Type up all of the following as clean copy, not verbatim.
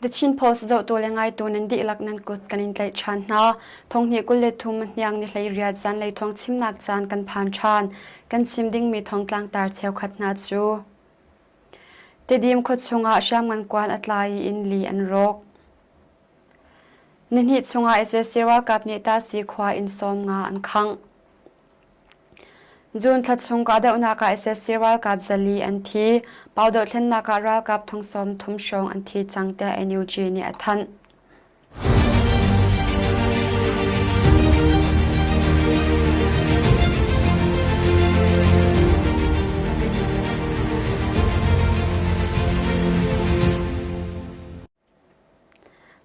The Chin Post zohtu le ngaitu nan dihlak nan kut kan in tlaih ṭhan hna. Thonghnih 23 hniang ni 18 zanlei thawng chimnak caan kan phan ṭhan. Kan chim dingmi thawngtlang tar cheukhat hna cu Tedim khuachung ah hriamngan kuan a tla i inn li an rawk. Nihnih chungah sac ralkap nih Tasi khua inn 50 an khangh. June thla chung kahdohnak ah sac ralkap 400 an thi. Pau dohthlennak ah ralkap 30 hrawng an thi cang tiah NUG nih a thanh.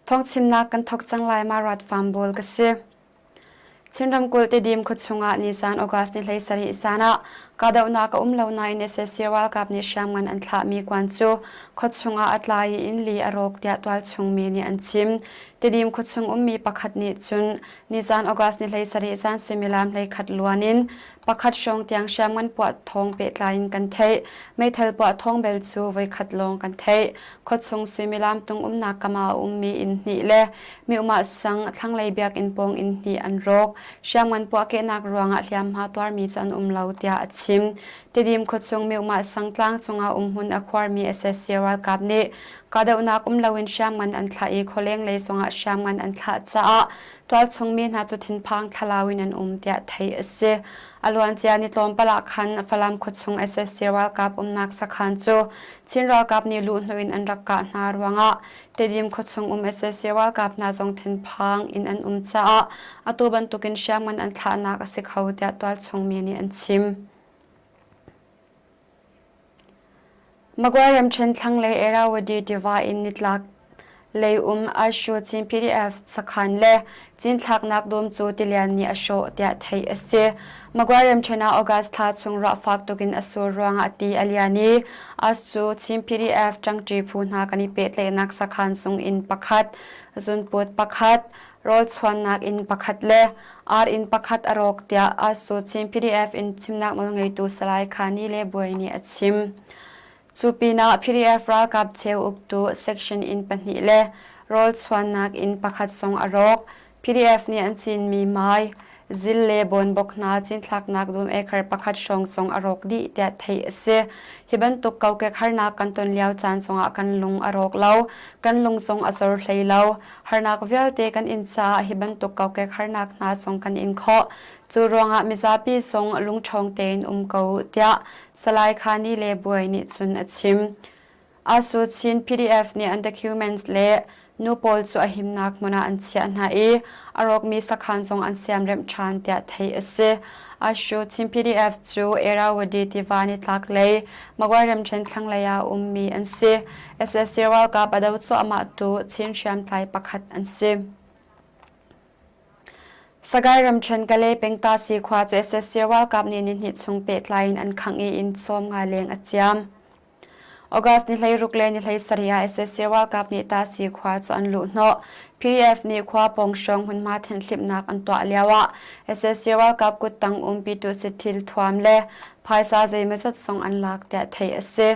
Thawngchimnak kan thawk cang lai ma rat farm bawl ka si. Chin ramkulh Tedim khuachung ah nizan August ni 17 zan ah kahdohnak a um lo nain sac ralkap nih hriamngan an thlahmi kuan cu khuachung ah a tla i inn li a rawk tiah tualchung mi nih an chim. Tedim khuachung ummi pakhat nih cun nizan August ni 17 zan suimilam 11 luan in pakhat hrawng tiang hriamngan puah thawng pehtlai in kan theih. Meithal puah thawng bel cu voikhat lawng kan theih. Khuachung suimilam tung umnak kam ah a ummi inn hnih le Myohmah sang thlanglei biakinn pawng inn hnih an rawk. Hriamngan puahkehnak ruangah hliamhma tuarmi cu an um lo tiah a chim. Tidim khuachung Myohmah sang tlang cungah umhmun a khuarmi sac ralkap nih kahdohnak um loin hriamngan an thlah i khualeng lei zongah hriamngan an thlah caah tualchung mi hna cu thinphang thlalau in an um tiah theih a si. A luancia ni tlawmpal ah khan Falam khuachung sac ralkap umnak sakhan cu Chin ralkap nih luhhnawh in an rak kah hna ruangah Tedim khuachung um sac ralkap hna zong thinphang in an um caah atu bantukin hriamngan an thlahnak a si kho tiah tualchung mi nih an chim. Magway ramṭhen thlanglei Irrawaddy tiva in nitlak lei um Ashu Chin PDF sakhan le cinthlaknak dum cu tilian nih a hrawh tiah theih a si. Magway ramṭhen ah August thla chung ruah fak tukin a sur ruangah ti a lian i Asu Chin PDF ṭangṭi phu hna kan i pehtlaihnak sakhan sung inn pakhat, zunput pakhat, rawlchuannak inn pakhat le ar inn pakhat a rawk tiah Asu Chin PDF in chimnak nawlngeitu Salai Khani le Buai nih a chim. Cu pinah PDF ralkap cheu uktu section inn pahnih le rawlchuannak inn pakhat zong a rawk. PDF nih an cinmi mai, zil le bawnbok hna cinthlaknak dum acre pakhat hrawng zong a rawk dih tiah theih a si. Hi bantuk kokek harnak kan ton lio caan zongah kan lung a rawk lo, kan lung zong a zor hlei lo. Harnak vialte kan in caah hi bantuk kokek harnak hna zong kan in khawh. Cu ruangah mizapi zong lungṭhawng tein um ko tiah Salai Khani le Buai nih cun a chim. Asu Chin PDF nih an documents le nu pawl cu a himnak hmun ah an chiah hna i a rawkmi sakhan zong an siamremh ṭhan tiah theih a si. Ashu Chin PDF cu Irrawaddy tiva nitlak lei Magway ramṭhen thlanglei ah ummi an si. Sac ralkap a do cuahmah tu Chin hriamtlai pakhat an si. Sagaing ramṭhen Kalay pengtasi khua cu sac ralkap nih nihnih chung pehtlai in an khangh i inn 50 leng a ciam. August ni 16 le ni 17 ah sac ralkap nih Tasi khua cu an luhhnawh. PDF nih khua pawng hrawng hmunhma thenhhlimhnak an tuah lioah sac ralkap kuttang um Pyituhsit thilthuam le phaisa zeimawzat zong an lak tiah theih a si.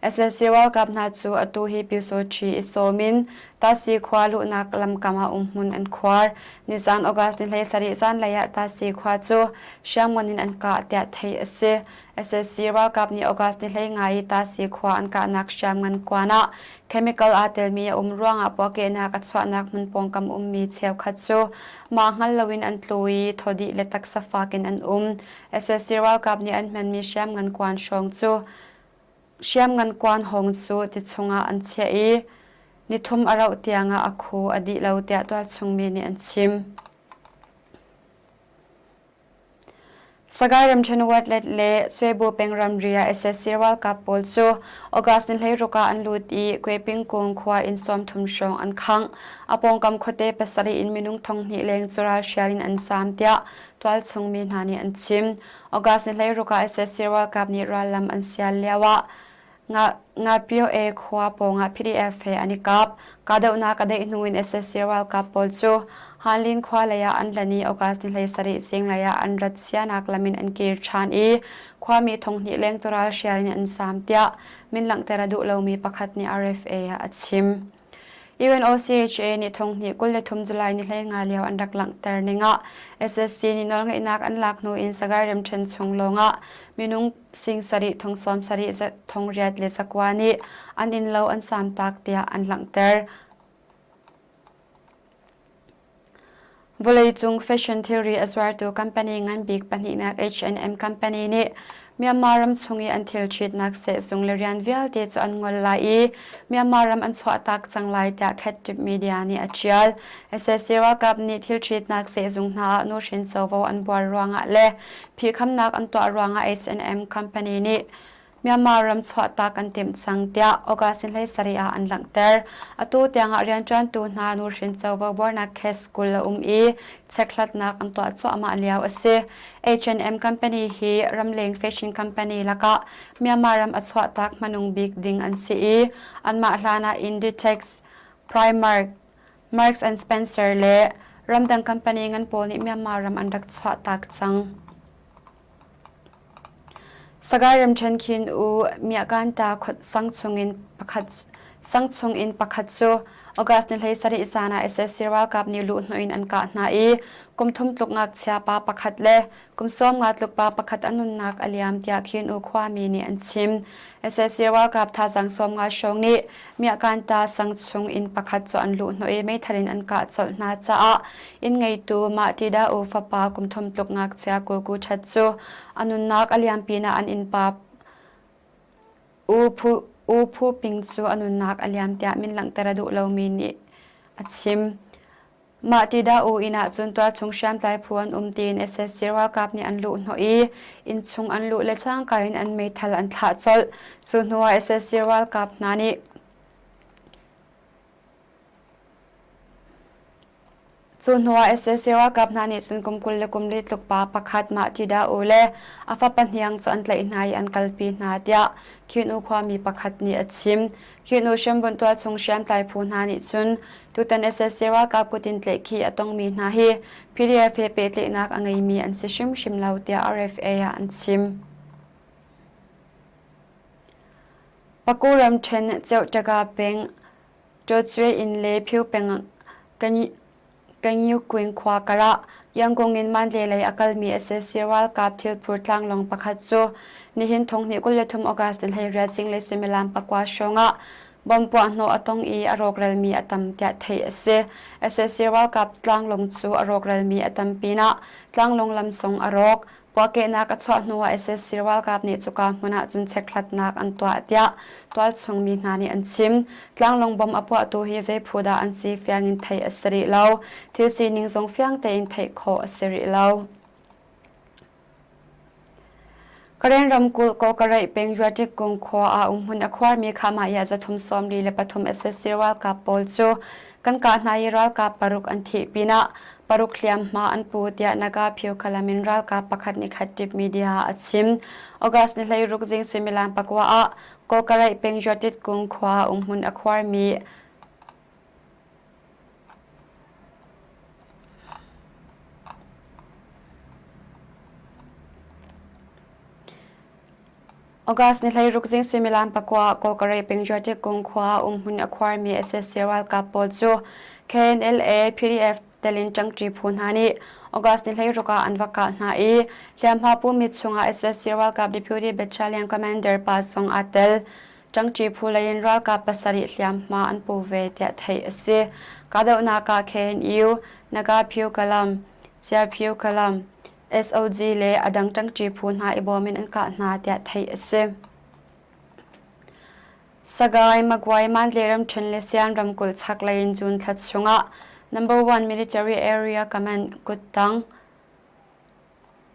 Sac ralkap hna cu atu hi Pyusawṭhi i sawm in Tasi khua luhnak lamkam ah umhmun an khuar. Nizan August ni 17 zanlei ah Tasi khua cu hriamngan in an kah tiah theih a si. Sac ralkap nih August ni 15 i Tasi khua an kahnak hriamngan kuan ah chemical aa telmi a um ruangah puahkehnak a chuahnak hmun pawngkam ummi cheukhat cu mah hngal loin an tlu i thawdih le taksa fak in an um. Sac ralkap nih an hmanmi hriamngan kuan hrawng cu Hriamngan kuan hawng cu ti chungah an chiah i nithum a rauh tiangah a khu a dih lo tiah tualchung mi nih an chim. Sagaing ramṭhen Watlet le Swebu peng ramri ah sac ralkap pawl cu August ni 16 ah an lut i Kwepingkung khua inn 30 hrawng an khangh. A pawngkam khuate pasarih in minung 2000 leng cu ralhrial in an zaam tiah tualchung mi hna nih an chim. August ni 16 ah sac ralkap nih rallam an sial lioah Ngapioe khua pawngah PDF he an i kap. Kahdohnak a daih hnu in sac ralkap pawl cu Hanlin khua lei ah an lan i August ni 17 zinglei ah an rat sianak lam in an kir ṭhan i khuami 2000 leng cu ralhrial in an zaam tiah min langhter a duh lomi pakhat nih RFA ah a chim. UNOCHA nih thonghnih 23 July ni 15 lio an rak langhter ning ah SSC nih nawlngeihnak an lak hnu in Sagaing ramṭhen chung lawngah minung sing sarih thong sawm sarih thong riat le zakua nih an innlo an samtak tiah an langhter. Vawleicung fashion thilri a zuartu company ngan bik pahnihnak H&M company nih Myanmar ram chung i an thil ṭhitnak sehzung le rian vialte cu an ngol lai i Myanmar ram an chuahtak cang lai tiah Khattip Media nih a ṭial. Sac ralkap nih thil ṭhitnak sehzung hna ah nuhrin covo an buar ruangah le phihkhamnak an tuah ruangah H&M company nih Myanmar ram chuahtak an timh cang tiah August ni 17 ah an langhter. Atu tiangah rianṭuantu hna nuhrin covo buarnak case 20 a um i chekhlatnak an tuah cuahmah lio a si. H&M company hi ramleng fashion company lakah Myanmar ram a chuahtak hmanung bik ding an si i anmah hlan ah Inditex, Primark, Marks and Spencer le ramdang company ngan pawl nih Myanmar ram an rak chuahtak cang. Sagaing ramṭhen khin U Myakanta sang chungin pakhat cu August ni 17 zan ah sac ralkap nih luhhnawh in an kah hna i kum thum tluk ngakchia pa pakhat le kum 50 tluk pa pakhat a nunnak a liam tiah Khin U khuami nih an chim. Sac ralkap thazaang 50 hrawng nih Myakanta sang chung inn pakhat cu an luhhnawh i meithal in an kah colh hna caah inn ngeitu Mah Tida U fapa kum thum tluk ngakchia Ku Ku Ṭhat cu a nunnak a liam pinah an innpa U Phu, U Phu Ping cu a nunnak a liam tiah min langhter a duh lomi nih a chim. Mah Tida U inn ah cun tualchung hriamtlai phu an um tiin sac ralkap nih an luhhnawh i innchung an luh le cangka in an meithal an thlah colh. Cu hnuah sac ralkap hna nih Cu hnuah sac ralkap hna nih cun kum 20 le kum li tluk pa pakhat mah Tida U le a fapa hniang cu an tlaih hna i an kalpi hna tiah Khin U khuami pakhat nih a chim. Khin U hrembunh tualchung hriamtlai phu hna nih cun tutan sac ralkap kut in tlaihkhih a tongmi hna hi PDF he pehtlaihnak a ngeimi an si hrimhrim lo tiah RFA ah an chim. Paku ramṭhen Ceuhṭaga peng Ṭawcwe inn le Phyo peng Kanyukwin khua karah Yangon in Mandalay lei a kalmi sac ralkap thilphur tlanglawng pakhat cu nihin thonghnih 23 August ni 18 zinglei suimilam pakua hrawngah bomb puahhnawh a tong i a rawkralmi a tam tiah theih a si. Sac ralkap tlanglawng cu a rawkralmi a tam pinah tlanglawng lam zong a rawk. Puahkehnak a chuah hnuah sac ralkap nih cuka hmun ah cun chekhlatnak an tuah tiah tualchung mi hna nih an chim. Tlanglawng bom a puahtu hi zei phu dah an si fiang in theih a si rih lo. Thil sining zong fiang tein theih khawh a si rih lo. Karen ramkulh Kawkaraih peng Yuatik kung khua ah umhmun a khuarmi Khahmah 343 sac ralkap pawl cu kan kah hna i ralkap paruk an thih pinah paruk hliamhma an pu tiah Naga Phyo Kalamin ralkap pakhat nih khat media ah a chim. August ni 16 zing suimilam pakua ah Kawkaraih peng Yuatit kung khua umhmun a khuarmi August ni 16 zing suimilam pakua ah Kawkare pengjuatik kung khua umhmun a khuarmi sac ralkap pawl cu KNLA PDF telin ṭangṭi phu hna nih August ni 16 ah an va kah hna i hliamhma pumi chungah sac ralkap Deputy Battalion Commander pa zong aa tel. Ṭangṭi phu lei in ralkap pasarih hliamhma an pu ve tiah theih a si. Kahdohnak ah KNU, Naga Phyu Kalam, Chia Phyu Kalam, SOG le a dang ṭangṭi phu hna i bawm in an kah hna tiah theih a si. Sagaing, Magway, Mandalay ramṭhen le Sian ramkulh chaklei in June thla chungah Number One Military Area Command kuttang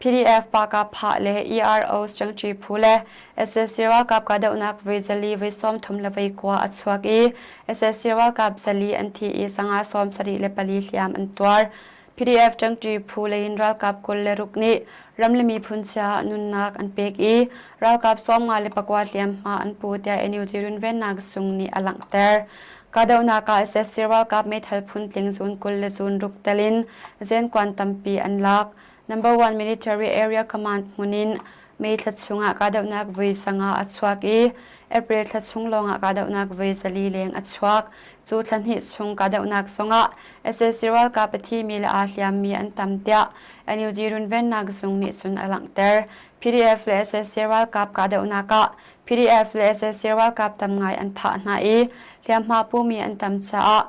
PDF Pah le ERO ṭangṭi phu le sac ralkap kahdohnak voi zali voi 39 a chuak i sac ralkap zali an thi i sanga 74 hliam an tuar. PDF ṭangṭi phu lei in ralkap 26 nih ram le miphun chia nunnak an pek i ralkap 59 hliamhma an pu tiah NUG runvennak zung nih a langhter. Kahdohnak ah sac ralkap meithal phuntling zun 20 le zun ruk tel in zenkuan tampi an lak. Number One Military Area Command hmun in. May thla chungah kahdohnak voi sanga a chuak i April thla chung lawngah kahdohnak voi 400 leng a chuak. Cu thla hnih chung kahdohnak zongah sac ralkap a thimi le aa hliammi an tam tiah NUG runvennak zung nih cun a langhter. PDF le sac ralkap kahdohnak ah PDF le sac ralkap tam ngai an thah hna i hliamhma pumi an tam caah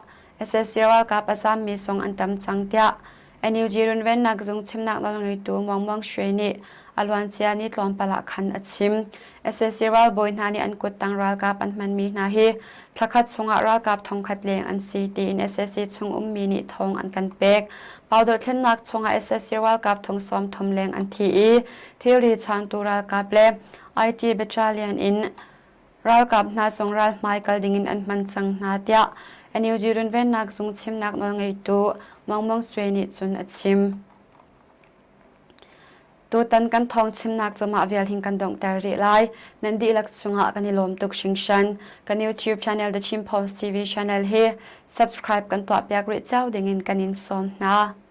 sac ralkap a zaammi zong an tam cang tiah NUG runvennak zung chimnak nawlngeitu Muang Muang Shwe nih a luancia ni tlawmpal ah khan a chim. Sac ralbawi hna nih an kuttang ralkap an hmanmi hna hi thlakhat chungah ralkap thongkhat leng an si tiin sac chung ummi nih thawng an kan pek. Pau dohthlennak chungah sac ralkap thong 30 leng an thi i thilri chaantu ralkap le IT battalion in Ralkap hna zong ralhmai kal dingin an hman cang hna tiah NUG runvennak zung chimnak nawlngeitu Maung Maung Swe nih cun a chim. Tutan kan thawng chimnak cu mah vial hin kan donghter rih lai. Nan dihlak cungah kan i lawm tuk hringhran. Kan YouTube channel The Chin Post TV channel hi subscribe kan tuahpiak rih cio dingin kan in sawm hna.